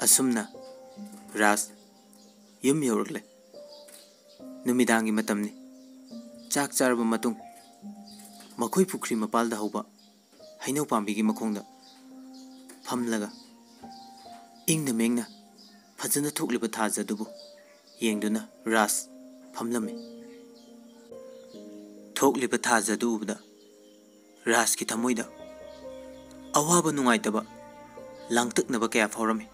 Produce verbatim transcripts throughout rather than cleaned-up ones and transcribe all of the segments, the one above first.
ꯑꯁꯨꯝꯅ ꯔꯥꯖ ꯌꯨꯝ ꯌꯧꯔꯛꯂꯦ꯫ ꯅꯨꯃꯤꯗꯥꯡꯒꯤ ꯃꯇꯝꯅꯤ꯫ ꯆꯥꯛ ꯆꯥꯔꯕ ꯃꯇꯨꯡ ꯃꯈꯣꯏ ꯄꯨꯈ꯭ꯔꯤ ꯃꯄꯥꯜꯗ ꯍꯧꯕ ꯍꯩꯅꯧ ꯄꯥꯝꯕꯤꯒꯤ ꯃꯈꯣꯡꯗ ꯐꯝꯂꯒ ꯏꯪꯅ ꯃꯦꯡꯅ ꯐꯖꯅ ꯊꯣꯛꯂꯤꯕ ꯊꯥꯖ ꯑꯗꯨꯕꯨ ꯌꯦꯡꯗꯨꯅ ꯔꯥꯖ ꯐꯝꯂꯝꯃꯤ꯫ ꯊꯣꯛꯂꯤꯕ ꯊꯥꯖ ꯑꯗꯨ ꯎꯕꯗ ꯔꯥꯖꯀꯤ ꯊꯃꯣꯏꯗ ꯑꯋꯥꯕ, ꯅꯨꯡꯉꯥꯏꯇꯕ, ꯂꯥꯡꯇꯛꯅꯕ ꯀꯌꯥ ꯐꯥꯎꯔꯝꯃꯤ꯫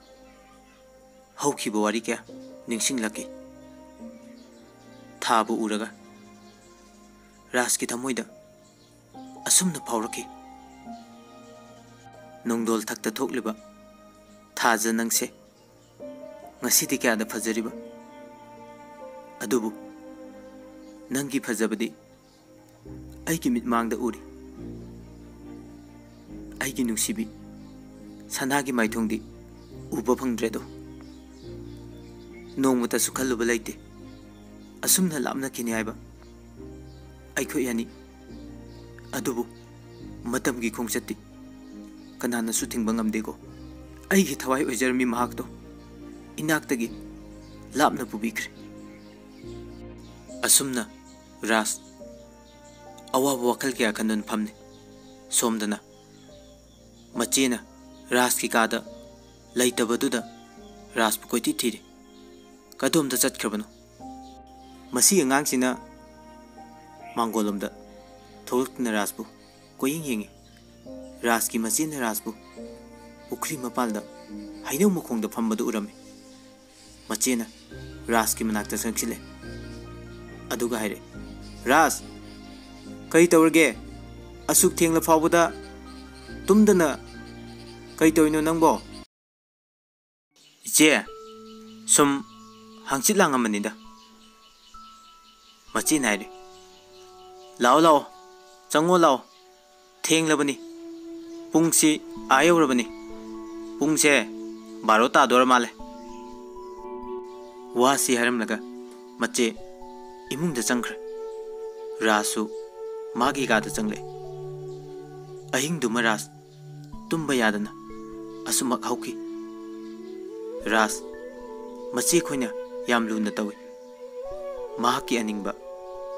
ꯍꯧꯈꯤꯕ ꯋꯥꯔꯤ ꯀꯌꯥ ꯅꯤꯡꯁꯤꯡꯂꯛꯈꯤ꯫ ꯊꯥꯕꯨ ꯎꯔꯒ ꯔꯥꯖꯀꯤ ꯊꯃꯣꯏꯗ ꯑꯁꯨꯝꯅ ꯐꯥꯎꯔꯛꯈꯤ, "ꯅꯣꯡꯗꯣꯜ ꯊꯛꯇ ꯊꯣꯛꯂꯤꯕ ꯊꯥꯖ ꯅꯪꯁꯦ ꯉꯁꯤꯗꯤ ꯀꯌꯥꯗ ꯐꯖꯔꯤꯕ! ꯑꯗꯨꯕꯨ ꯅꯪꯒꯤ ꯐꯖꯕꯗꯤ ꯑꯩꯒꯤ ꯃꯤꯠꯃꯥꯡꯗ ꯎꯔꯤ꯫ ꯑꯩꯒꯤ ꯅꯨꯡꯁꯤꯕꯤ, ꯁꯅꯥꯒꯤ ꯃꯥꯏꯊꯣꯡꯗꯤ ꯎꯕ ꯐꯪꯗ꯭ꯔꯦꯗꯣ꯫ ꯅꯣꯡꯃꯇꯁꯨ ꯈꯜꯂꯨꯕ ꯂꯩꯇꯦ ꯑꯁꯨꯝꯅ ꯂꯥꯞꯅꯈꯤꯅꯤ ꯍꯥꯏꯕ ꯑꯩꯈꯣꯏ ꯑꯅꯤ꯫ ꯑꯗꯨꯕꯨ ꯃꯇꯝꯒꯤ ꯈꯣꯡꯆꯠꯇꯤ ꯀꯅꯥꯅꯁꯨ ꯊꯤꯡꯕ ꯉꯝꯗꯦꯀꯣ꯫ ꯑꯩꯒꯤ ꯊꯋꯥꯏ ꯑꯣꯏꯖꯔꯝꯃꯤ ꯃꯍꯥꯛꯇꯣ ꯏꯅꯥꯛꯇꯒꯤ ꯂꯥꯞꯅ ꯄꯨꯕꯤꯈ꯭ꯔꯦ꯫" ꯑꯁꯨꯝꯅ ꯔꯥꯖ ꯑꯋꯥꯕ ꯋꯥꯈꯜ ꯀꯌꯥ ꯈꯟꯗꯨꯅ ꯐꯝꯂꯤ꯫ ꯁꯣꯝꯗꯅ ꯃꯆꯦꯅ ꯔꯥꯖꯀꯤ ꯀꯥꯗ ꯂꯩꯇꯕꯗꯨꯗ ꯔꯥꯖꯄꯨ ꯀꯣꯏꯊꯤ ꯊꯤꯔꯤ꯫ ꯀꯗꯣꯝꯗ ꯆꯠꯈ꯭ꯔꯕꯅꯣ? ꯃꯁꯤ ꯑꯉꯥꯡꯁꯤꯅ ꯃꯥꯡꯒꯣꯜꯂꯣꯝꯗ ꯊꯣꯛꯂꯛꯇꯨꯅ ꯔꯥꯖꯄꯨ ꯀꯣꯏꯌꯦꯡ ꯌꯦꯡꯉꯤ꯫ ꯔꯥꯖꯀꯤ ꯃꯆꯦꯅ ꯔꯥꯖꯄꯨ ꯄꯨꯈ꯭ꯔꯤ ꯃꯄꯥꯜꯗ ꯍꯩꯅꯧ ꯃꯈꯣꯡꯗ ꯐꯝꯕꯗꯨ ꯎꯔꯝꯃꯤ꯫ ꯃꯆꯦꯅ ꯔꯥꯖꯀꯤ ꯃꯅꯥꯛꯇ ꯆꯪꯁꯤꯜꯂꯦ꯫ ꯑꯗꯨꯒ ꯍꯥꯏꯔꯦ, "ꯔꯥꯖ, ꯀꯔꯤ ꯇꯧꯔꯒꯦ? ꯑꯁꯨꯛ ꯊꯦꯡꯂ ꯐꯥꯎꯕꯗ ꯇꯨꯝꯗꯅ ꯀꯔꯤ ꯇꯧꯔꯤꯅꯣ ꯅꯪꯕꯣ?" "ꯏꯆꯦ, ꯁꯨꯝ ꯍꯪꯆꯤꯠ ꯂꯥꯡꯉꯝꯕꯅꯤꯗ꯫" ꯃꯆꯦꯅ ꯍꯥꯏꯔꯦ, "ꯂꯥꯛꯑꯣ, ꯂꯥꯛꯑꯣ, ꯆꯪꯉꯣ, ꯂꯥꯛꯑꯣ꯫ ꯊꯦꯡꯂꯕꯅꯤ, ꯄꯨꯡꯁꯤ ꯑꯥ ꯌꯧꯔꯕꯅꯤ, ꯄꯨꯡꯁꯦ ꯕꯥꯔꯣ ꯇꯥꯗꯣꯔ ꯃꯥꯜꯂꯦ꯫" ꯋꯥꯁꯤ ꯍꯥꯏꯔꯝꯂꯒ ꯃꯆꯦ ꯏꯃꯨꯡꯗ ꯆꯪꯈ꯭ꯔꯦ꯫ ꯔꯥꯖꯁꯨ ꯃꯥꯒꯤ ꯀꯥꯗ ꯆꯪꯂꯛꯑꯦ꯫ ꯑꯍꯤꯡꯗꯨꯃ ꯔꯥꯖ ꯇꯨꯝꯕ ꯌꯥꯗꯅ ꯑꯁꯨꯃꯛ ꯍꯧꯈꯤ꯫ ꯔꯥꯖ, ꯃꯆꯦ ꯈꯣꯏꯅ ꯌꯥꯝ ꯂꯨꯅ ꯇꯧꯏ꯫ ꯃꯍꯥꯛꯀꯤ ꯑꯅꯤꯡꯕ,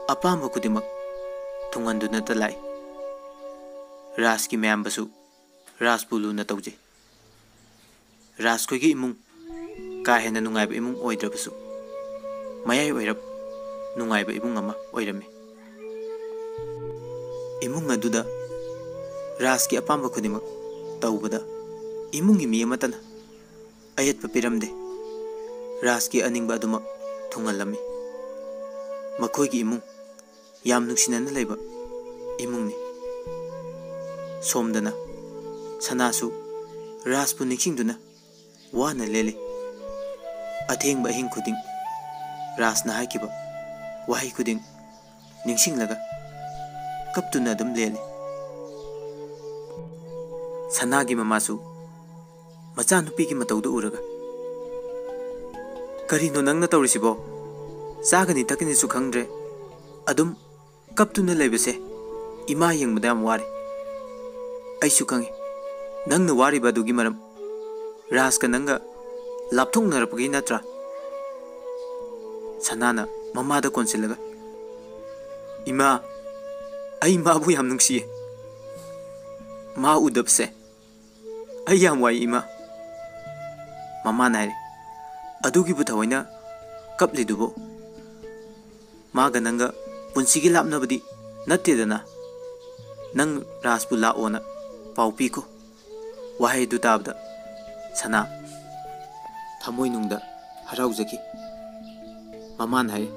ꯑꯄꯥꯝꯕ ꯈꯨꯗꯤꯡꯃꯛ ꯊꯨꯡꯍꯟꯗꯨꯅꯇ ꯂꯥꯛꯏ꯫ ꯔꯥꯖꯀꯤ ꯃꯌꯥꯝꯕꯁꯨ ꯔꯥꯖꯄꯨ ꯂꯨꯅ ꯇꯧꯖꯩ꯫ ꯔꯥꯖ ꯈꯣꯏꯒꯤ ꯏꯃꯨꯡ ꯀꯥ ꯍꯦꯟꯅ ꯅꯨꯡꯉꯥꯏꯕ ꯏꯃꯨꯡ ꯑꯣꯏꯗ꯭ꯔꯕꯁꯨ, ꯃꯌꯥꯏ ꯑꯣꯏꯔꯞ ꯅꯨꯡꯉꯥꯏꯕ ꯏꯃꯨꯡ ꯑꯃ ꯑꯣꯏꯔꯝꯃꯤ꯫ ꯏꯃꯨꯡ ꯑꯗꯨꯗ ꯔꯥꯖꯀꯤ ꯑꯄꯥꯝꯕ ꯈꯨꯗꯤꯡꯃꯛ ꯇꯧꯕꯗ ꯏꯃꯨꯡꯒꯤ ꯃꯤ ꯑꯃꯠꯇꯅ ꯑꯌꯦꯠꯄ ꯄꯤꯔꯝꯗꯦ꯫ ꯔꯥꯖꯀꯤ ꯑꯅꯤꯡꯕ ꯑꯗꯨꯃꯛ ꯊꯨꯡꯍꯜꯂꯝꯃꯤ꯫ ꯃꯈꯣꯏꯒꯤ ꯏꯃꯨꯡ ꯌꯥꯝ ꯅꯨꯡꯁꯤꯅꯅ ꯂꯩꯕ ꯏꯃꯨꯡꯅꯤ꯫ ꯁꯣꯝꯗꯅ ꯁꯅꯥꯁꯨ ꯔꯥꯖꯄꯨ ꯅꯤꯡꯁꯤꯡꯗꯨꯅ ꯋꯥꯅ ꯂꯦꯜꯂꯤ꯫ ꯑꯊꯦꯡꯕ ꯑꯍꯤꯡ ꯈꯨꯗꯤꯡ ꯔꯥꯖꯅ ꯍꯥꯏꯈꯤꯕ ꯋꯥꯍꯩ ꯈꯨꯗꯤꯡ ꯅꯤꯡꯁꯤꯡꯂꯒ ꯀꯞꯇꯨꯅ ꯑꯗꯨꯝ ꯂꯦꯜꯂꯤ꯫ ꯁꯅꯥꯒꯤ ꯃꯃꯥꯁꯨ ꯃꯆꯥꯅꯨꯄꯤꯒꯤ ꯃꯇꯧꯗꯨ ꯎꯔꯒ, "ꯀꯔꯤꯅꯣ ꯅꯪꯅ ꯇꯧꯔꯤꯁꯤꯕꯣ? ꯆꯥꯒꯅꯤ ꯊꯛꯀꯅꯤꯁꯨ ꯈꯪꯗ꯭ꯔꯦ, ꯑꯗꯨꯝ ꯀꯞꯇꯨꯅ ꯂꯩꯕꯁꯦ ꯏꯃꯥ ꯌꯦꯡꯕꯗ ꯌꯥꯝ ꯋꯥꯔꯦ꯫ ꯑꯩꯁꯨ ꯈꯪꯉꯤ ꯅꯪꯅ ꯋꯥꯔꯤꯕ ꯑꯗꯨꯒꯤ ꯃꯔꯝ꯫ ꯔꯥꯖꯀ ꯅꯪꯒ ꯂꯥꯞꯊꯣꯛꯅꯔꯛꯄꯒꯤ ꯅꯠꯇ꯭ꯔꯥ?" ꯁꯅꯥꯅ ꯃꯃꯥꯗ ꯀꯣꯟꯁꯤꯜꯂꯒ, "ꯏꯃꯥ, ꯑꯩ ꯃꯥꯕꯨ ꯌꯥꯝ ꯅꯨꯡꯁꯤꯌꯦ꯫ ꯃꯥ ꯎꯗꯕꯁꯦ ꯑꯩ ꯌꯥꯝ ꯋꯥꯏ ꯏꯃꯥ꯫" ꯃꯃꯥꯅ ꯍꯥꯏꯔꯦ, "ꯑꯗꯨꯒꯤꯕꯨ ꯊꯑꯣꯏꯅ ꯀꯞꯂꯤꯗꯨꯕꯨ? ꯃꯥꯒ ꯅꯪꯒ ꯄꯨꯟꯁꯤꯒꯤ ꯂꯥꯞꯅꯕꯗꯤ ꯅꯠꯇꯦꯗꯅ꯫ ꯅꯪ ꯔꯥꯖꯄꯨ ꯂꯥꯛꯑꯣꯅ ꯄꯥꯎ ꯄꯤꯈꯣ꯫" ꯋꯥꯍꯩ ꯑꯗꯨ ꯇꯥꯕꯗ ꯁꯅꯥ ꯊꯃꯣꯏꯅꯨꯡꯗ ꯍꯔꯥꯎꯖꯈꯤ꯫ ꯃꯃꯥꯅ ꯍꯥꯏꯔꯦ,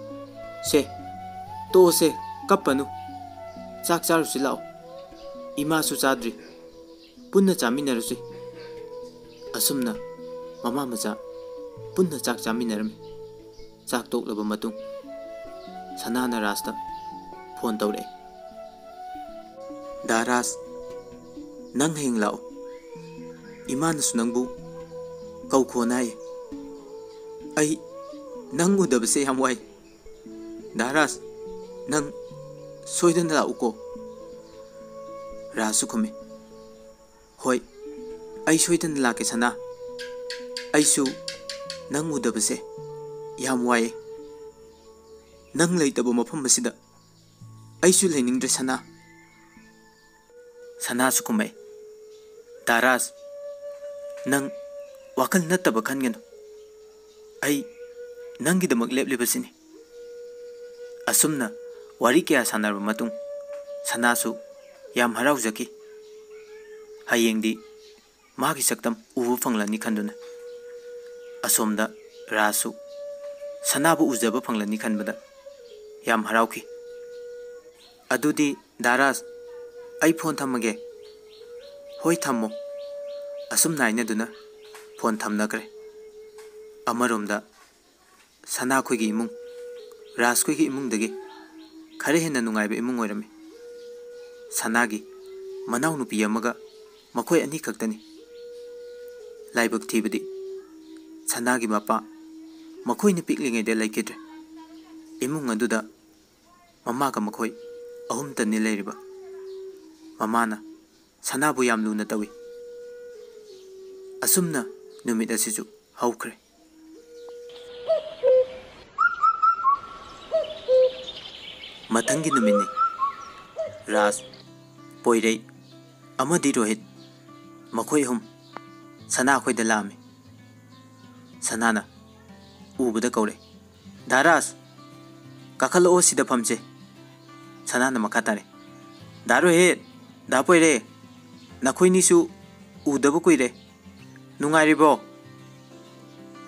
"ꯁꯦ, ꯇꯣꯛꯑꯁꯦ, ꯀꯞꯄꯅꯨ꯫ ꯆꯥꯛ ꯆꯥꯔꯨꯁꯤ ꯂꯥꯛꯑꯣ꯫ ꯏꯃꯥꯁꯨ ꯆꯥꯗ꯭ꯔꯤ꯫ ꯄꯨꯟꯅ ꯆꯥꯃꯤꯟꯅꯔꯨꯁꯤ꯫" ꯑꯁꯨꯝꯅ ꯃꯃꯥ ꯃꯆꯥ ꯄꯨꯟꯅ ꯆꯥꯛ ꯆꯥꯃꯤꯟꯅꯔꯝꯃꯤ꯫ ꯆꯥꯛ ꯇꯣꯛꯂꯕ ꯃꯇꯨꯡ ꯁꯅꯥꯅ ꯔꯥꯖꯇ ꯐꯣꯟ ꯇꯧꯔꯛꯑꯦ꯫ "ꯗꯥ ꯔꯥꯖ, ꯅꯪ ꯍꯌꯦꯡ ꯂꯥꯛꯑꯣ꯫ ꯏꯃꯥꯅꯁꯨ ꯅꯪꯕꯨ ꯀꯧꯈꯣꯅ ꯍꯥꯏꯌꯦ꯫ ꯑꯩ ꯅꯪ ꯎꯗꯕꯁꯦ ꯌꯥꯝ ꯋꯥꯏ꯫ ꯗꯥ ꯔꯥꯖ, ꯅꯪ ꯁꯣꯏꯗꯅ ꯂꯥꯛꯎꯀꯣ꯫" ꯔꯥꯖꯁꯨ ꯈꯨꯝꯃꯤ, "ꯍꯣꯏ, ꯑꯩ ꯁꯣꯏꯗꯅ ꯂꯥꯛꯀꯦ ꯁꯅꯥ꯫ ꯑꯩꯁꯨ ꯅꯪ ꯎꯗꯕꯁꯦ ꯌꯥꯝ ꯋꯥꯏꯌꯦ꯫ ꯅꯪ ꯂꯩꯇꯕ ꯃꯐꯝ ꯑꯁꯤꯗ ꯑꯩꯁꯨ ꯂꯩꯅꯤꯡꯗ꯭ꯔꯦ, ꯁꯅꯥ꯫ ꯁꯅꯥꯁꯨ ꯈꯨꯝꯃꯛꯑꯦ, "ꯗꯥ ꯔꯥꯖ, ꯅꯪ ꯋꯥꯈꯜ ꯅꯠꯇꯕ ꯈꯟꯒꯅꯨ꯫ ꯑꯩ ꯅꯪꯒꯤꯗꯃꯛ ꯂꯦꯞꯂꯤꯕꯁꯤꯅꯤ"꯫ ꯑꯁꯨꯝꯅ ꯋꯥꯔꯤ ꯀꯌꯥ ꯁꯥꯟꯅꯔꯕ ꯃꯇꯨꯡ, ꯁꯅꯥꯁꯨ ꯌꯥꯝ ꯍꯔꯥꯎꯖꯈꯤ꯫ ꯍꯌꯦꯡꯗꯤ ꯃꯥꯒꯤ ꯁꯛꯇꯝ ꯎꯕ ꯐꯪꯂꯅꯤ ꯈꯟꯗꯨꯅ꯫ ꯑꯁꯣꯝꯗ ꯔꯥꯖꯁꯨ ꯁꯅꯥꯕꯨ ꯎꯖꯕ ꯐꯪꯂꯅꯤ ꯈꯟꯕꯗ ꯌꯥꯝ ꯍꯔꯥꯎꯈꯤ꯫ "ꯑꯗꯨꯗꯤ ꯗꯥ ꯔꯥꯖ, ꯑꯩ ꯐꯣꯟ ꯊꯝꯃꯒꯦ"꯫ "ꯍꯣꯏ, ꯊꯝꯃꯣ"꯫ ꯑꯁꯨꯝꯅ ꯍꯥꯏꯅꯗꯨꯅ ꯐꯣꯟ ꯊꯝꯅꯈ꯭ꯔꯦ꯫ ꯑꯃꯔꯣꯝꯗ ꯁꯅꯥꯈꯣꯏꯒꯤ ꯏꯃꯨꯡ, ꯔꯥꯖꯈꯣꯏꯒꯤ ꯏꯃꯨꯡꯗꯒꯤ ꯈꯔ ꯍꯦꯟꯅ ꯅꯨꯡꯉꯥꯏꯕ ꯏꯃꯨꯡ ꯑꯣꯏꯔꯝꯃꯤ꯫ ꯁꯅꯥꯒꯤ ꯃꯅꯥꯎꯅꯨꯄꯤ ꯑꯃꯒ ꯃꯈꯣꯏ ꯑꯅꯤ ꯈꯛꯇꯅꯤ꯫ ꯂꯥꯏꯕꯛ ꯊꯤꯕꯗꯤ ꯁꯅꯥꯒꯤ ꯃꯄꯥ ꯃꯈꯣꯏꯅ ꯄꯤꯛꯂꯤꯉꯩꯗ ꯂꯩꯈꯤꯗ꯭ꯔꯦ꯫ ꯏꯃꯨꯡ ꯑꯗꯨꯗ ꯃꯃꯥꯒ ꯃꯈꯣꯏ ꯑꯍꯨꯝꯇꯅꯤ ꯂꯩꯔꯤꯕ꯫ ꯃꯃꯥꯅ ꯁꯅꯥꯕꯨ ꯌꯥꯝ ꯂꯨꯅ ꯇꯧꯏ꯫ ꯑꯁꯨꯝꯅ ꯅꯨꯃꯤꯠ ꯑꯁꯤꯁꯨ ꯍꯧꯈ꯭ꯔꯦ꯫ ꯃꯊꯪꯒꯤ ꯅꯨꯃꯤꯠꯅꯤ꯫ ꯔꯥꯖ, ꯄꯣꯏꯔꯩ ꯑꯃꯗꯤ ꯔꯣꯍꯤꯠ, ꯃꯈꯣꯏ ꯑꯍꯨꯝ ꯁꯅꯥ ꯈꯣꯏꯗ ꯂꯥꯛꯑꯝꯃꯤ꯫ ꯁꯅꯥꯅ ꯎꯕꯗ ꯀꯧꯔꯦ, "ꯗꯥ ꯔꯥꯖ, ꯀꯥꯈꯠꯂꯛꯑꯣ, ꯁꯤꯗ ꯐꯝꯁꯦ"꯫ ꯁꯅꯥꯅ ꯃꯈꯥ ꯇꯥꯔꯦ, "ꯗꯥ ꯔꯣꯍꯤꯠ, ꯗꯥ ꯄꯣꯏꯔꯦ, ꯅꯈꯣꯏꯅꯤꯁꯨ ꯎꯗꯕ ꯀꯨꯏꯔꯦ꯫ ꯅꯨꯡꯉꯥꯏꯔꯤꯕ꯭ꯔꯣ?"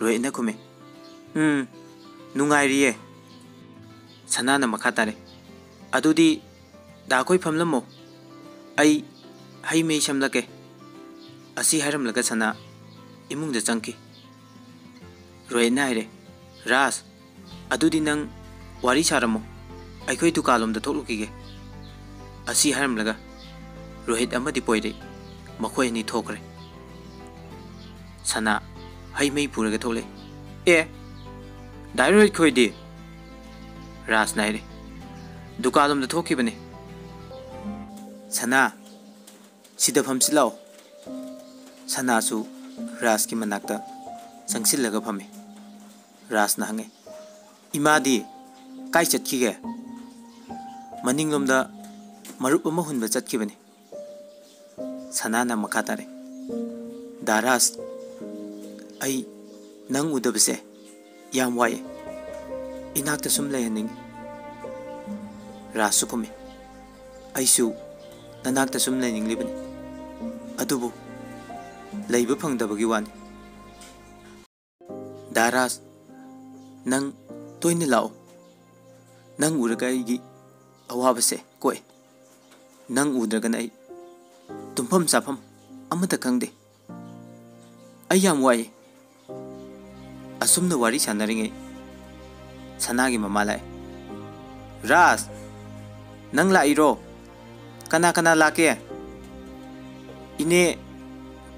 ꯔꯣꯍꯤꯠꯅ ꯈꯨꯝꯃꯦ, "ꯎꯝ, ꯅꯨꯡꯉꯥꯏꯔꯤꯌꯦ"꯫ ꯁꯅꯥꯅ ꯃꯈꯥ ꯇꯥꯔꯦ, "ꯑꯗꯨꯗꯤ ꯗꯥ ꯈꯣꯏ ꯐꯝꯂꯝꯃꯣ, ꯑꯩ ꯍꯩ ꯃꯍꯤ ꯁꯦꯝꯂꯛꯀꯦ"꯫ ꯑꯁꯤ ꯍꯥꯏꯔꯝꯂꯒ ꯁꯅꯥ ꯏꯃꯨꯡꯗ ꯆꯪꯈꯤ꯫ ꯔꯣꯍꯤꯠꯅ ꯍꯥꯏꯔꯦ, "ꯔꯥꯖ, ꯑꯗꯨꯗꯤ ꯅꯪ ꯋꯥꯔꯤ ꯁꯥꯔꯝꯃꯣ, ꯑꯩꯈꯣꯏ ꯗꯨꯀꯥꯟꯂꯣꯝꯗ ꯊꯣꯛꯂꯨꯈꯤꯒꯦ"꯫ ꯑꯁꯤ ꯍꯥꯏꯔꯝꯂꯒ ꯔꯣꯍꯤꯠ ꯑꯃꯗꯤ ꯄꯣꯏꯔꯩ ꯃꯈꯣꯏ ꯑꯅꯤ ꯊꯣꯛꯈ꯭ꯔꯦ꯫ ꯁꯅꯥ ꯍꯩ ꯃꯍꯤ ꯄꯨꯔꯒ ꯊꯣꯛꯂꯛꯏ꯫ "ꯑꯦ, ꯗꯥ ꯔꯣꯍꯤꯠ ꯈꯣꯏꯗꯤ?" ꯔꯥꯖꯅ ꯍꯥꯏꯔꯦ, "ꯗꯨꯀꯥꯟꯂꯣꯝꯗ ꯊꯣꯛꯈꯤꯕꯅꯤ"꯫ "ꯁꯅꯥ, ꯁꯤꯗ ꯐꯝꯁꯤ ꯂꯥꯛꯑꯣ"꯫ ꯁꯅꯥꯁꯨ ꯔꯥꯖꯀꯤ ꯃꯅꯥꯛꯇ ꯆꯪꯁꯤꯜꯂꯒ ꯐꯝꯃꯤ꯫ ꯔꯥꯖꯅ ꯍꯪꯉꯦ, "ꯏꯃꯥꯗꯤ ꯀꯥꯏ ꯆꯠꯈꯤꯒꯦ?" "ꯃꯅꯤꯡꯂꯣꯝꯗ ꯃꯔꯨꯞ ꯑꯃ ꯍꯨꯟꯕ ꯆꯠꯈꯤꯕꯅꯤ꯫ ꯁꯅꯥꯅ ꯃꯈꯥ ꯇꯥꯔꯦ, "ꯗꯥ ꯔꯥꯖ, ꯑꯩ ꯅꯪ ꯎꯗꯕꯁꯦ ꯌꯥꯝ ꯋꯥꯏꯌꯦ꯫ ꯏꯅꯥꯛꯇ ꯁꯨꯝ ꯂꯩꯍꯟꯅꯤꯡꯉꯤ꯫" ꯔꯥꯖꯁꯨ ꯈꯨꯝꯃꯤ, "ꯑꯩꯁꯨ ꯅꯅꯥꯛꯇ ꯁꯨꯝ ꯂꯩꯅꯤꯡꯂꯤꯕꯅꯤ, ꯑꯗꯨꯕꯨ ꯂꯩꯕ ꯐꯪꯗꯕꯒꯤ ꯋꯥꯅꯤ꯫" "ꯗꯥ ꯔꯥꯖ, ꯅꯪ ꯇꯣꯏꯅ ꯂꯥꯛꯑꯣ꯫ ꯅꯪ ꯎꯔꯒ ꯑꯩꯒꯤ ꯑꯋꯥꯕꯁꯦ ꯀꯣꯛꯑꯦ꯫ ꯅꯪ ꯎꯗ꯭ꯔꯒꯅ ꯑꯩ ꯇꯨꯝꯐꯝ ꯆꯥꯐꯝ ꯑꯃꯠꯇ ꯈꯪꯗꯦ꯫ ꯑꯩ ꯌꯥꯝ ꯋꯥꯏ꯫" ꯑꯁꯨꯝꯅ ꯋꯥꯔꯤ ꯁꯥꯟꯅꯔꯤꯉꯩ ꯁꯅꯥꯒꯤ ꯃꯃꯥ ꯂꯥꯛꯑꯦ꯫ "ꯔꯥꯖ, ꯅꯪ ꯂꯥꯛꯏꯔꯣ? ꯀꯅꯥ ꯀꯅꯥ ꯂꯥꯛꯀꯦ?" "ꯏꯅꯦ,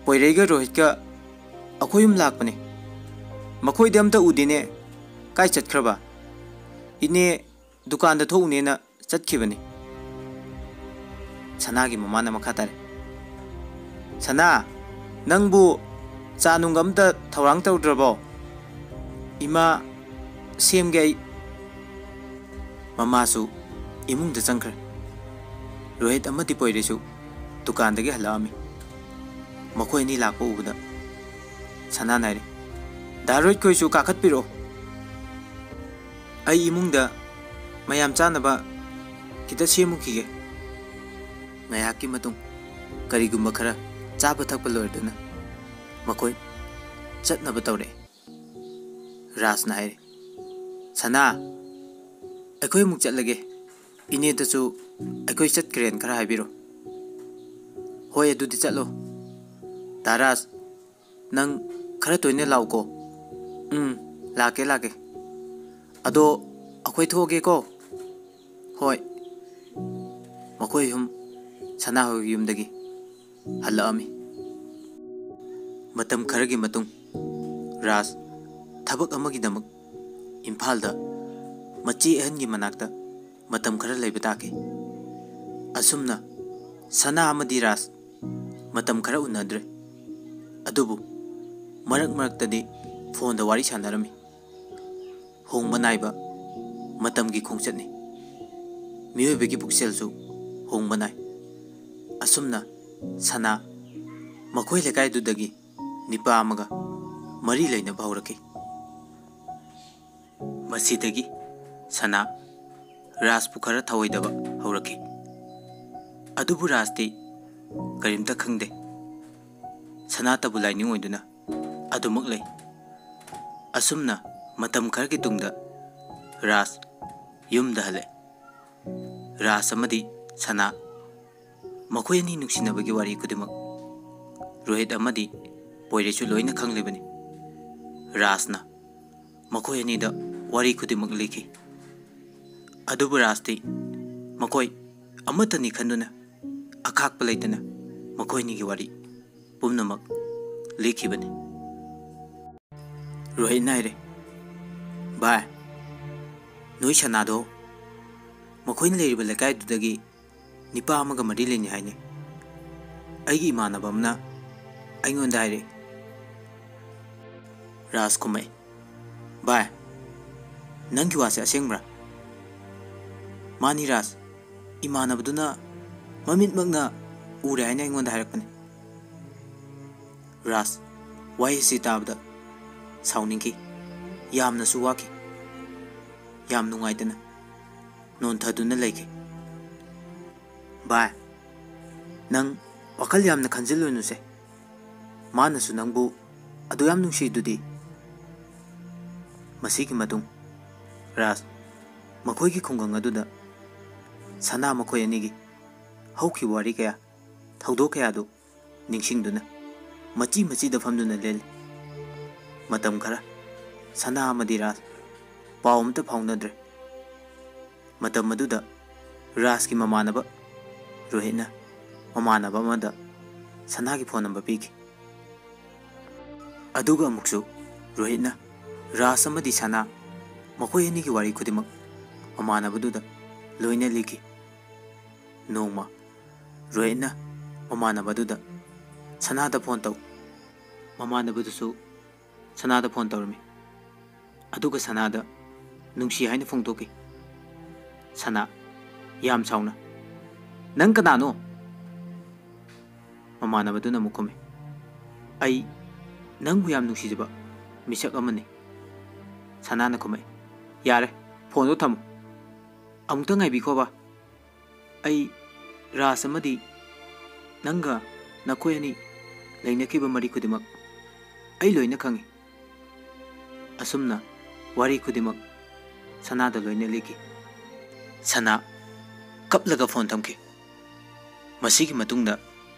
ꯄꯣꯏꯔꯩꯒ ꯔꯣꯍꯤꯠꯀ ꯑꯩꯈꯣꯏ ꯑꯍꯨꯝ ꯂꯥꯛꯄꯅꯦ꯫ ꯃꯈꯣꯏꯗꯤ ꯑꯝꯇ ꯎꯗꯦꯅꯦ꯫ ꯀꯥꯏ ꯆꯠꯈ꯭ꯔꯕ? ꯏꯅꯦ ꯗꯨꯀꯥꯟꯗ ꯊꯣꯛꯎꯅꯦꯅ ꯆꯠꯈꯤꯕꯅꯤ꯫" ꯁꯅꯥꯒꯤ ꯃꯃꯥꯅ ꯃꯈꯥ ꯇꯥꯔꯦ, "ꯁꯅꯥ, ꯅꯪꯕꯨ ꯆꯥ ꯅꯨꯡ ꯑꯝꯇ ꯊꯧꯔꯥꯡ ꯇꯧꯗ꯭ꯔꯕꯣ? ꯏꯃꯥ, ꯁꯦꯝꯒꯦ ꯑꯩ꯫" ꯃꯃꯥꯁꯨ ꯏꯃꯨꯡꯗ ꯆꯪꯈ꯭ꯔꯦ꯫ ꯔꯣꯍꯤꯠ ꯑꯃꯗꯤ ꯄꯣꯏꯔꯩꯁꯨ ꯗꯨꯀꯥꯟꯗꯒꯤ ꯍꯜꯂꯛꯑꯝꯃꯤ꯫ ꯃꯈꯣꯏ ꯑꯅꯤ ꯂꯥꯛꯄ ꯎꯕꯗ ꯁꯅꯥꯅ ꯍꯥꯏꯔꯦ, "ꯗꯥ ꯔꯣꯍꯤꯠ ꯈꯣꯏꯁꯨ ꯀꯥꯈꯠꯄꯤꯔꯛꯑꯣ꯫ ꯑꯩ ꯏꯃꯨꯡꯗ ꯃꯌꯥꯝ ꯆꯥꯅꯕ ꯈꯤꯇ ꯁꯦꯝꯃꯨꯈꯤꯒꯦ꯫" ꯉꯥꯏꯍꯥꯛꯀꯤ ꯃꯇꯨꯡ ꯀꯔꯤꯒꯨꯝꯕ ꯈꯔ ꯆꯥꯕ ꯊꯛꯄ ꯂꯣꯏꯔꯗꯨꯅ ꯃꯈꯣꯏ ꯆꯠꯅꯕ ꯇꯧꯔꯛꯑꯦ꯫ ꯔꯥꯖꯅ ꯍꯥꯏꯔꯦ, "ꯁꯅꯥ, ꯑꯩꯈꯣꯏ ꯑꯃꯨꯛ ꯆꯠꯂꯒꯦ꯫ ꯏꯅꯦꯗꯁꯨ ꯑꯩꯈꯣꯏ ꯆꯠꯈ꯭ꯔꯦꯅ ꯈꯔ ꯍꯥꯏꯕꯤꯔꯣ꯫" "ꯍꯣꯏ, ꯑꯗꯨꯗꯤ ꯆꯠꯂꯣ꯫ ꯗꯥ ꯔꯥꯖ, ꯅꯪ ꯈꯔ ꯇꯣꯏꯅ ꯂꯥꯛꯎꯀꯣ꯫" "ꯎꯝ, ꯂꯥꯛꯀꯦ, ꯂꯥꯛꯀꯦ꯫ ꯑꯗꯣ ꯑꯩꯈꯣꯏ ꯊꯣꯛꯑꯒꯦꯀꯣ꯫" "ꯍꯣꯏ꯫" ꯃꯈꯣꯏ ꯑꯍꯨꯝ ꯁꯅꯥ ꯍꯣꯏꯒꯤ ꯌꯨꯝꯗꯒꯤ ꯍꯜꯂꯛꯑꯝꯃꯤ꯫ ꯃꯇꯝ ꯈꯔꯒꯤ ꯃꯇꯨꯡ ꯔꯥꯖ ꯊꯕꯛ ꯑꯃꯒꯤꯗꯃꯛ ꯏꯝꯐꯥꯜꯗ ꯃꯆꯦ ꯑꯍꯟꯒꯤ ꯃꯅꯥꯛꯇ ꯃꯇꯝ ꯈꯔ ꯂꯩꯕ ꯇꯥꯈꯤ꯫ ꯑꯁꯨꯝꯅ ꯁꯅꯥ ꯑꯃꯗꯤ ꯔꯥꯖ ꯃꯇꯝ ꯈꯔ ꯎꯅꯗ꯭ꯔꯦ꯫ ꯑꯗꯨꯕꯨ ꯃꯔꯛ ꯃꯔꯛꯇꯗꯤ ꯐꯣꯟꯗ ꯋꯥꯔꯤ ꯁꯥꯟꯅꯔꯝꯃꯤ꯫ ꯍꯣꯡꯕ ꯅꯥꯏꯕ ꯃꯇꯝꯒꯤ ꯈꯣꯡꯆꯠꯅꯤ꯫ ꯃꯤꯑꯣꯏꯕꯒꯤ ꯄꯨꯛꯆꯦꯜꯁꯨ ꯍꯣꯡꯕ ꯅꯥꯏ꯫ ꯑꯁꯨꯝꯅ ꯁꯅꯥ ꯃꯈꯣꯏ ꯂꯩꯀꯥꯏꯗꯨꯗꯒꯤ ꯅꯤꯄꯥ ꯑꯃꯒ ꯃꯔꯤ ꯂꯩꯅꯕ ꯍꯧꯔꯛꯈꯤ꯫ ꯃꯁꯤꯗꯒꯤ ꯁꯅꯥ ꯔꯥꯖꯄꯨ ꯈꯔ ꯊꯑꯣꯏꯗꯕ ꯍꯧꯔꯛꯈꯤ꯫ ꯑꯗꯨꯕꯨ ꯔꯥꯖꯇꯤ ꯀꯔꯤꯝꯇ ꯈꯪꯗꯦ꯫ ꯁꯅꯥꯇꯕꯨ ꯂꯥꯏꯅꯤꯡ ꯑꯣꯏꯗꯨꯅ ꯑꯗꯨꯃꯛ ꯂꯩ꯫ ꯑꯁꯨꯝꯅ ꯃꯇꯝ ꯈꯔꯒꯤ ꯇꯨꯡꯗ ꯔꯥꯖ ꯌꯨꯝꯗ ꯍꯜꯂꯛꯑꯦ꯫ ꯔꯥꯖ ꯑꯃꯗꯤ ꯁꯅꯥ ꯃꯈꯣꯏ ꯑꯅꯤ ꯅꯨꯡꯁꯤꯅꯕꯒꯤ ꯋꯥꯔꯤ ꯈꯨꯗꯤꯡꯃꯛ ꯔꯣꯍꯤꯠ ꯑꯃꯗꯤ ꯄꯣꯏꯔꯦꯁꯨ ꯂꯣꯏꯅ ꯈꯪꯂꯤꯕꯅꯤ꯫ ꯔꯥꯖꯅ ꯃꯈꯣꯏ ꯑꯅꯤꯗ ꯋꯥꯔꯤ ꯈꯨꯗꯤꯡꯃꯛ ꯂꯤꯈꯤ꯫ ꯑꯗꯨꯕꯨ ꯔꯥꯖꯇꯤ ꯃꯈꯣꯏ ꯑꯃꯠꯇꯅꯤ ꯈꯟꯗꯨꯅ ꯑꯈꯥꯛꯄ ꯂꯩꯇꯅ ꯃꯈꯣꯏ ꯑꯅꯤꯒꯤ ꯋꯥꯔꯤ ꯄꯨꯝꯅꯃꯛ ꯂꯤꯈꯤꯕꯅꯤ꯫ ꯔꯣꯍꯤꯠꯅ ꯍꯥꯏꯔꯦ, "ꯚꯥꯏ, ꯅꯣꯏ ꯁꯅꯥꯗꯣ ꯃꯈꯣꯏꯅ ꯂꯩꯔꯤꯕ ꯂꯩꯀꯥꯏꯗꯨꯗꯒꯤ ꯅꯤꯄꯥ ꯑꯃꯒ ꯃꯔꯤ ꯂꯩꯅꯩ ꯍꯥꯏꯅꯦ꯫ ꯑꯩꯒꯤ ꯏꯃꯥꯟꯅꯕ ꯑꯃꯅ ꯑꯩꯉꯣꯟꯗ ꯍꯥꯏꯔꯛꯑꯦ꯫" ꯔꯥꯖ ꯈꯨꯝꯃꯛꯑꯦ, "ꯚꯥꯏ, ꯅꯪꯒꯤ ꯋꯥꯁꯦ ꯑꯁꯦꯡꯕ꯭ꯔꯥ?" "ꯃꯥꯅꯤ ꯔꯥꯖ, ꯏꯃꯥꯟꯅꯕꯗꯨꯅ ꯃꯃꯤꯠꯃꯛꯅ ꯎꯔꯦ ꯍꯥꯏꯅ ꯑꯩꯉꯣꯟꯗ ꯍꯥꯏꯔꯛꯄꯅꯤ꯫" ꯔꯥꯖ ꯋꯥꯍꯩ ꯑꯁꯤ ꯇꯥꯕꯗ ꯁꯥꯎꯅꯤꯡꯈꯤ, ꯌꯥꯝꯅꯁꯨ ꯋꯥꯈꯤ꯫ ꯌꯥꯝ ꯅꯨꯡꯉꯥꯏꯇꯅ ꯅꯣꯟꯊꯗꯨꯅ ꯂꯩꯈꯤ꯫ "ꯚꯥꯏ, ꯅꯪ ꯋꯥꯈꯜ ꯌꯥꯝꯅ ꯈꯟꯖꯤꯜꯂꯨꯅꯨꯁꯦ꯫ ꯃꯥꯅꯁꯨ ꯅꯪꯕꯨ ꯑꯗꯨ ꯌꯥꯝ ꯅꯨꯡꯁꯤꯗꯨꯗꯤ꯫" ꯃꯁꯤꯒꯤ ꯃꯇꯨꯡ ꯔꯥꯖ ꯃꯈꯣꯏꯒꯤ ꯈꯨꯡꯒꯪ ꯑꯗꯨꯗ ꯁꯅꯥ ꯃꯈꯣꯏ ꯑꯅꯤꯒꯤ ꯍꯧꯈꯤꯕ ꯋꯥꯔꯤ ꯀꯌꯥ, ꯊꯧꯗꯣꯛ ꯀꯌꯥꯗꯨ ꯅꯤꯡꯁꯤꯡꯗꯨꯅ ꯃꯆꯤ ꯃꯆꯤꯗ ꯐꯝꯗꯨꯅ ꯂꯦꯜꯂꯤ꯫ ꯃꯇꯝ ꯈꯔ ꯁꯅꯥ ꯑꯃꯗꯤ ꯔꯥꯖ ꯄꯥꯎ ꯑꯃꯠꯇ ꯐꯥꯎꯅꯗ꯭ꯔꯦ꯫ ꯃꯇꯝ ꯑꯗꯨꯗ ꯔꯥꯖꯀꯤ ꯃꯃꯥꯟꯅꯕ ꯔꯣꯍꯤꯠꯅ ꯃꯃꯥꯟꯅꯕ ꯑꯃꯗ ꯁꯅꯥꯒꯤ ꯐꯣꯟ ꯅꯝꯕꯔ ꯄꯤꯈꯤ꯫ ꯑꯗꯨꯒ ꯑꯃꯨꯛꯁꯨ ꯔꯣꯍꯤꯠꯅ ꯔꯥꯖ ꯑꯃꯗꯤ ꯁꯅꯥ ꯃꯈꯣꯏ ꯑꯅꯤꯒꯤ ꯋꯥꯔꯤ ꯈꯨꯗꯤꯡꯃꯛ ꯃꯃꯥꯟꯅꯕꯗꯨꯗ ꯂꯣꯏꯅ ꯂꯤꯈꯤ꯫ ꯅꯣꯡꯃ ꯔꯣꯍꯤꯠꯅ ꯃꯃꯥꯟꯅꯕꯗꯨꯗ "ꯁꯅꯥꯗ ꯐꯣꯟ ꯇꯧ, ꯃꯃꯥꯟꯅꯕꯗꯨꯁꯨ ꯁꯅꯥꯗ ꯐꯣꯟ ꯇꯧꯔꯝꯃꯤ꯫ ꯑꯗꯨꯒ ꯁꯅꯥꯗ ꯅꯨꯡꯁꯤ ꯍꯥꯏꯅ ꯐꯣꯡꯗꯣꯛꯈꯤ꯫ ꯁꯅꯥ, ꯌꯥꯝ ꯁꯥꯎꯅ, "ꯅꯪ ꯀꯅꯥꯅꯣ?" ꯃꯃꯥꯟꯅꯕꯗꯨꯅ ꯑꯃꯨꯛ ꯈꯨꯝꯃꯤ, "ꯑꯩ ꯅꯪꯕꯨ ꯌꯥꯝ ꯅꯨꯡꯁꯤꯖꯕ ꯃꯤꯁꯛ ꯑꯃꯅꯤ꯫" ꯁꯅꯥꯅ ꯈꯨꯝꯃꯛꯏ, "ꯌꯥꯔꯦ, ꯐꯣꯟꯗꯣ ꯊꯝꯃꯨ꯫ ꯑꯃꯨꯛꯇ ꯉꯥꯏꯕꯤꯈꯣꯕ꯫ ꯑꯩ, ꯔꯥꯖ ꯑꯃꯗꯤ ꯅꯪꯒ ꯅꯈꯣꯏ ꯑꯅꯤ ꯂꯩꯅꯈꯤꯕ ꯃꯔꯤ ꯈꯨꯗꯤꯡꯃꯛ ꯑꯩ ꯂꯣꯏꯅ ꯈꯪꯏ꯫" ꯑꯁꯨꯝꯅ ꯋꯥꯔꯤ ꯈꯨꯗꯤꯡꯃꯛ ꯁꯅꯥꯗ ꯂꯣꯏꯅ ꯂꯤꯈꯤ꯫ ꯁꯅꯥ ꯀꯞꯂꯒ ꯐꯣꯟ ꯊꯝꯈꯤ꯫ ꯃꯁꯤꯒꯤ ꯃꯇꯨꯡꯗ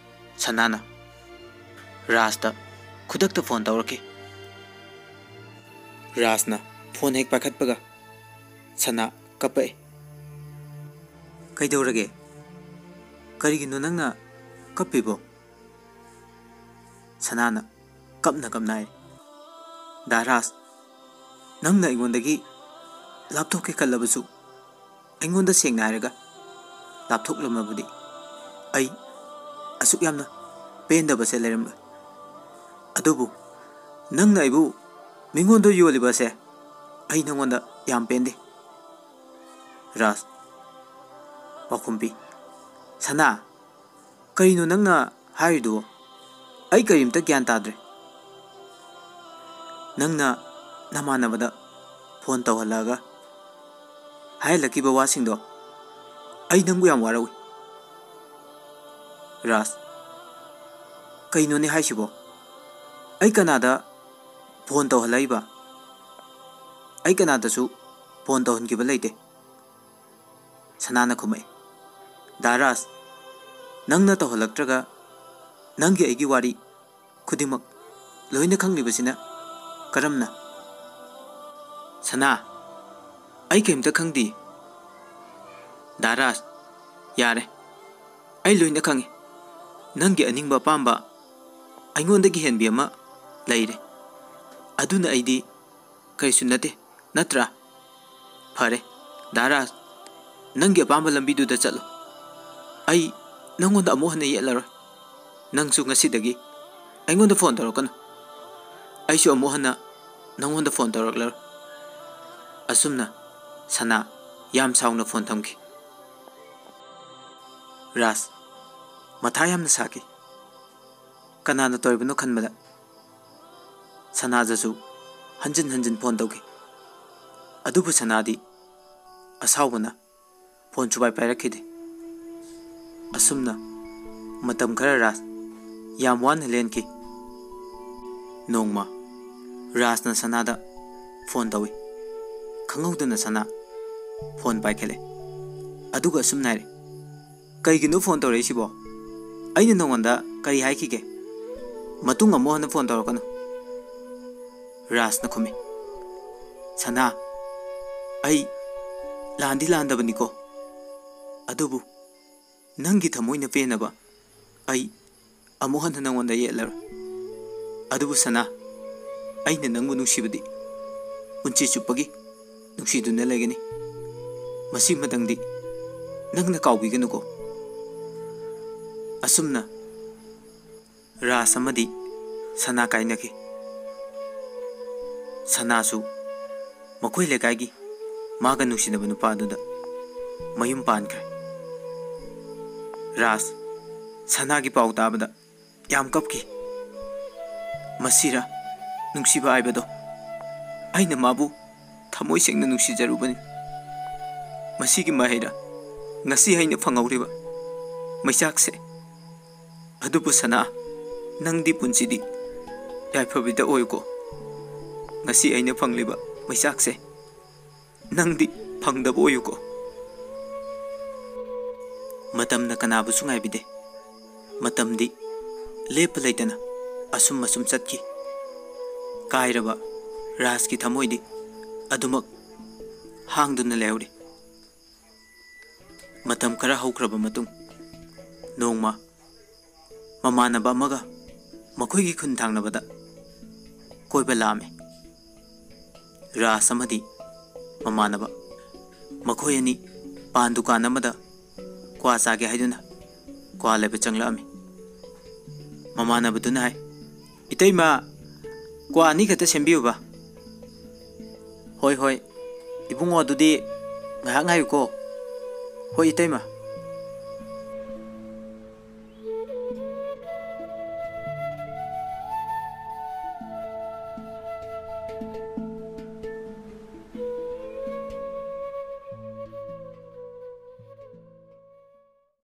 ꯁꯅꯥꯅ ꯔꯥꯖꯇ ꯈꯨꯗꯛꯇ ꯐꯣꯟ ꯇꯧꯔꯛꯈꯤ꯫ ꯔꯥꯖꯅ ꯐꯣꯟ ꯍꯦꯛ ꯄꯥꯏꯈꯠꯄꯒ ꯁꯅꯥ ꯀꯞꯄꯛꯏ꯫ "ꯀꯩꯗꯧꯔꯒꯦ? ꯀꯔꯤꯒꯤꯅꯣ ꯅꯪꯅ ꯀꯞꯄꯤꯕꯣ?" ꯁꯅꯥꯅ ꯀꯞꯅ ꯀꯞꯅ ꯍꯥꯏꯔꯤ, "ꯗꯥ ꯔꯥꯖ, ꯅꯪꯅ ꯑꯩꯉꯣꯟꯗꯒꯤ ꯂꯥꯞꯊꯣꯛꯀꯦ ꯈꯜꯂꯕꯁꯨ, ꯑꯩꯉꯣꯟꯗ ꯁꯦꯡꯅ ꯍꯥꯏꯔꯒ ꯂꯥꯞꯊꯣꯛꯂꯝꯃꯕꯗꯤ ꯑꯩ ꯑꯁꯨꯛ ꯌꯥꯝꯅ ꯄꯦꯟꯗꯕꯁꯦ ꯂꯩꯔꯝꯂꯣꯏ꯫ ꯑꯗꯨꯕꯨ ꯅꯪꯅ ꯑꯩꯕꯨ ꯃꯤꯉꯣꯟꯗ ꯌꯣꯜꯂꯤꯕꯁꯦ ꯑꯩ ꯅꯉꯣꯟꯗ ꯌꯥꯝ ꯄꯦꯟꯗꯦ꯫" ꯔꯥꯖ ꯄꯥꯎꯈꯨꯝ ꯄꯤ, "ꯁꯅꯥ, ꯀꯔꯤꯅꯣ ꯅꯪꯅ ꯍꯥꯏꯔꯤꯗꯨꯕꯣ? ꯑꯩ ꯀꯔꯤꯝꯇ ꯒ꯭ꯌꯥꯟ ꯇꯥꯗ꯭ꯔꯦ꯫ ꯅꯪꯅ ꯅꯃꯥꯟꯅꯕꯗ ꯐꯣꯟ ꯇꯧꯍꯜꯂꯛꯑꯒ ꯍꯥꯏꯍꯜꯂꯛꯈꯤꯕ ꯋꯥꯁꯤꯡꯗꯣ ꯑꯩ ꯅꯪꯕꯨ ꯌꯥꯝ ꯋꯥꯔꯧꯏ꯫" ꯔꯥꯖ, "ꯀꯩꯅꯣꯅꯦ ꯍꯥꯏꯁꯤꯕꯣ? ꯑꯩ ꯀꯅꯥꯗ ꯐꯣꯟ ꯇꯧꯍꯜꯂꯛꯏꯕ? ꯑꯩ ꯀꯅꯥꯗꯁꯨ ꯐꯣꯟ ꯇꯧꯍꯟꯈꯤꯕ ꯂꯩꯇꯦ꯫" ꯁꯅꯥꯅ ꯈꯨꯝꯃꯛꯏ, "ꯗꯥ ꯔꯥꯖ, ꯅꯪꯅ ꯇꯧꯍꯜꯂꯛꯇ꯭ꯔꯒ ꯅꯪꯒꯤ ꯑꯩꯒꯤ ꯋꯥꯔꯤ ꯈꯨꯗꯤꯡꯃꯛ ꯂꯣꯏꯅ ꯈꯪꯂꯤꯕꯁꯤꯅ ꯀꯔꯝꯅ?" ꯁꯅꯥ, "ꯑꯩ ꯀꯔꯤꯝꯇ ꯈꯪꯗꯦ꯫" "ꯗꯥ ꯔꯥꯖ, ꯌꯥꯔꯦ, ꯑꯩ ꯂꯣꯏꯅ ꯈꯪꯉꯤ꯫ ꯅꯪꯒꯤ ꯑꯅꯤꯡꯕ ꯑꯄꯥꯝꯕ ꯑꯩꯉꯣꯟꯗꯒꯤ ꯍꯦꯟꯕꯤ ꯑꯃ ꯂꯩꯔꯦ꯫ ꯑꯗꯨꯅ ꯑꯩꯗꯤ ꯀꯔꯤꯁꯨ ꯅꯠꯇꯦ, ꯅꯠꯇ꯭ꯔꯥ? ꯐꯔꯦ, ꯗꯥ ꯔꯥꯖ, ꯅꯪꯒꯤ ꯑꯄꯥꯝꯕ ꯂꯝꯕꯤꯗꯨꯗ ꯆꯠꯂꯣ꯫ ꯑꯩ ꯅꯪꯉꯣꯟꯗ ꯑꯃꯨꯛ ꯍꯟꯅ ꯌꯦꯠꯂꯔꯣꯏ꯫ ꯅꯪꯁꯨ ꯉꯁꯤꯗꯒꯤ ꯑꯩꯉꯣꯟꯗ ꯐꯣꯟ ꯇꯧꯔꯛꯀꯅꯨ꯫ ꯑꯩꯁꯨ ꯑꯃꯨꯛ ꯍꯟꯅ ꯅꯪꯉꯣꯟꯗ ꯐꯣꯟ ꯇꯧꯔꯛꯂꯔꯣꯏ꯫ ꯑꯁꯨꯝꯅ ꯁꯅꯥ ꯌꯥꯝ ꯁꯥꯎꯅ ꯐꯣꯟ ꯊꯝꯈꯤ꯫ ꯔꯥꯖ ꯃꯊꯥ ꯌꯥꯝꯅ ꯁꯥꯈꯤ꯫ ꯀꯅꯥꯅ ꯇꯧꯔꯤꯕꯅꯣ ꯈꯟꯕꯗ ꯁꯅꯥꯗꯁꯨ ꯍꯟꯖꯤꯟ ꯍꯟꯖꯤꯟ ꯐꯣꯟ ꯇꯧꯈꯤ꯫ ꯑꯗꯨꯕꯨ ꯁꯅꯥꯗꯤ ꯑꯁꯥꯎꯕꯅ ꯐꯣꯟ ꯁꯨꯄꯥꯏ ꯄꯥꯏꯔꯛꯈꯤꯗꯦ꯫ ꯑꯁꯨꯝꯅ ꯃꯇꯝ ꯈꯔ ꯔꯥꯖ ꯌꯥꯝ ꯋꯥꯅ ꯂꯦꯟꯈꯤ꯫ ꯅꯣꯡꯃ ꯔꯥꯖꯅ ꯁꯅꯥꯗ ꯐꯣꯟ ꯇꯧꯏ꯫ ꯈꯪꯍꯧꯗꯅ ꯁꯅꯥ ꯐꯣꯟ ꯄꯥꯏꯈꯠꯂꯦ꯫ ꯑꯗꯨꯒ ꯑꯁꯨꯝꯅ ꯍꯥꯏꯔꯦ, "ꯀꯩꯒꯤꯅꯣ ꯐꯣꯟ ꯇꯧꯔꯛꯏꯁꯤꯕꯣ? ꯑꯩꯅ ꯅꯉꯣꯟꯗ ꯀꯔꯤ ꯍꯥꯏꯈꯤꯒꯦ? ꯃꯇꯨꯡ ꯑꯃꯨꯛ ꯍꯟꯅ ꯐꯣꯟ ꯇꯧꯔꯛꯀꯅꯨ꯫" ꯔꯥꯖꯅ ꯈꯨꯝꯃꯤ, "ꯁꯅꯥ, ꯑꯩ ꯂꯥꯟꯗꯤ ꯂꯥꯟꯗꯕꯅꯤꯀꯣ, ꯑꯗꯨꯕꯨ ꯅꯪꯒꯤ ꯊꯃꯣꯏꯅ ꯄꯦꯟꯅꯕ ꯑꯩ ꯑꯃꯨꯛ ꯍꯟꯅ ꯅꯉꯣꯟꯗ ꯌꯦꯠꯂꯔꯣꯏ꯫ ꯑꯗꯨꯕꯨ ꯁꯅꯥ, ꯑꯩꯅ ꯅꯪꯕꯨ ꯅꯨꯡꯁꯤꯕꯗꯤ ꯄꯨꯟꯁꯤ ꯆꯨꯞꯄꯒꯤ ꯅꯨꯡꯁꯤꯗꯨꯅ ꯂꯩꯒꯅꯤ꯫ ꯃꯁꯤꯃꯇꯪꯗꯤ ꯅꯪꯅ ꯀꯥꯎꯕꯤꯒꯅꯨꯀꯣ꯫" ꯑꯁꯨꯝꯅ ꯔꯥꯖ ꯑꯃꯗꯤ ꯁꯅꯥ ꯀꯥꯏꯅꯈꯤ꯫ ꯁꯅꯥꯁꯨ ꯃꯈꯣꯏ ꯂꯩꯀꯥꯏꯒꯤ ꯃꯥꯒ ꯅꯨꯡꯁꯤꯅꯕ ꯅꯨꯄꯥ ꯑꯗꯨꯗ ꯃꯌꯨꯝ ꯄꯥꯟꯈ꯭ꯔꯦ꯫ ꯔꯥꯖ ꯁꯅꯥꯒꯤ ꯄꯥꯎ ꯇꯥꯕꯗ ꯌꯥꯝ ꯀꯞꯈꯤ꯫ "ꯃꯁꯤꯔ ꯅꯨꯡꯁꯤꯕ ꯍꯥꯏꯕꯗꯣ? ꯑꯩꯅ ꯃꯥꯕꯨ ꯊꯃꯣꯏ ꯁꯦꯡꯅ ꯅꯨꯡꯁꯤꯖꯔꯨꯕꯅꯤ꯫ ꯃꯁꯤꯒꯤ ꯃꯍꯩꯔ ꯉꯁꯤ ꯑꯩꯅ ꯐꯪꯍꯧꯔꯤꯕ ꯃꯩꯆꯥꯛꯁꯦ? ꯑꯗꯨꯕꯨ ꯁꯅꯥ, ꯅꯪꯗꯤ ꯄꯨꯟꯁꯤꯗꯤ ꯌꯥꯏꯐꯕꯤꯗ ꯑꯣꯏꯌꯨꯀꯣ꯫ ꯉꯁꯤ ꯑꯩꯅ ꯐꯪꯂꯤꯕ ꯃꯩꯆꯥꯛꯁꯦ ꯅꯪꯗꯤ ꯐꯪꯗꯕ ꯑꯣꯏꯌꯨꯀꯣ꯫" ꯃꯇꯝꯅ ꯀꯅꯥꯕꯨꯁꯨ ꯉꯥꯏꯕꯤꯗꯦ꯫ ꯃꯇꯝꯗꯤ ꯂꯦꯞꯄ ꯂꯩꯇꯅ ꯑꯁꯨꯝ ꯑꯁꯨꯝ ꯆꯠꯈꯤ꯫ ꯀꯥꯏꯔꯕ ꯔꯥꯖꯀꯤ ꯊꯃꯣꯏꯗꯤ ꯑꯗꯨꯃꯛ ꯍꯥꯡꯗꯨꯅ ꯂꯩꯍꯧꯔꯤ꯫ ꯃꯇꯝ ꯈꯔ ꯍꯧꯈ꯭ꯔꯕ ꯃꯇꯨꯡ, ꯅꯣꯡꯃ ꯃꯃꯥꯟꯅꯕ ꯑꯃꯒ ꯃꯈꯣꯏꯒꯤ ꯈꯨꯟ ꯊꯪꯅꯕꯗ ꯀꯣꯏꯕ ꯂꯥꯛꯑꯝꯃꯤ꯫ ꯔꯥꯖ ꯑꯃꯗꯤ ꯃꯃꯥꯟꯅꯕ ꯃꯈꯣꯏ ꯑꯅꯤ ꯄꯥꯟ ꯗꯨꯀꯥꯟ ꯑꯃꯗ ꯀ꯭ꯋꯥ ꯆꯥꯒꯦ ꯍꯥꯏꯗꯨꯅ ꯀ꯭ꯋꯥ ꯂꯩꯕ ꯆꯪꯂꯛꯑꯝꯃꯤ꯫ ꯃꯃꯥꯟꯅꯕꯗꯨꯅ ꯍꯥꯏ, "ꯏꯇꯩꯃ, ꯀ꯭ꯋꯥ ꯑꯅꯤ ꯈꯛꯇ ꯁꯦꯝꯕꯤꯌꯨꯕ꯫ ꯍꯣꯏ, ꯍꯣꯏ꯫ ꯏꯕꯨꯡꯉꯣ, ꯑꯗꯨꯗꯤ ꯉꯥꯏꯍꯥꯛ ꯉꯥꯏꯌꯨꯀꯣ꯫ ꯍꯣꯏ, ꯏꯇꯩꯃ꯫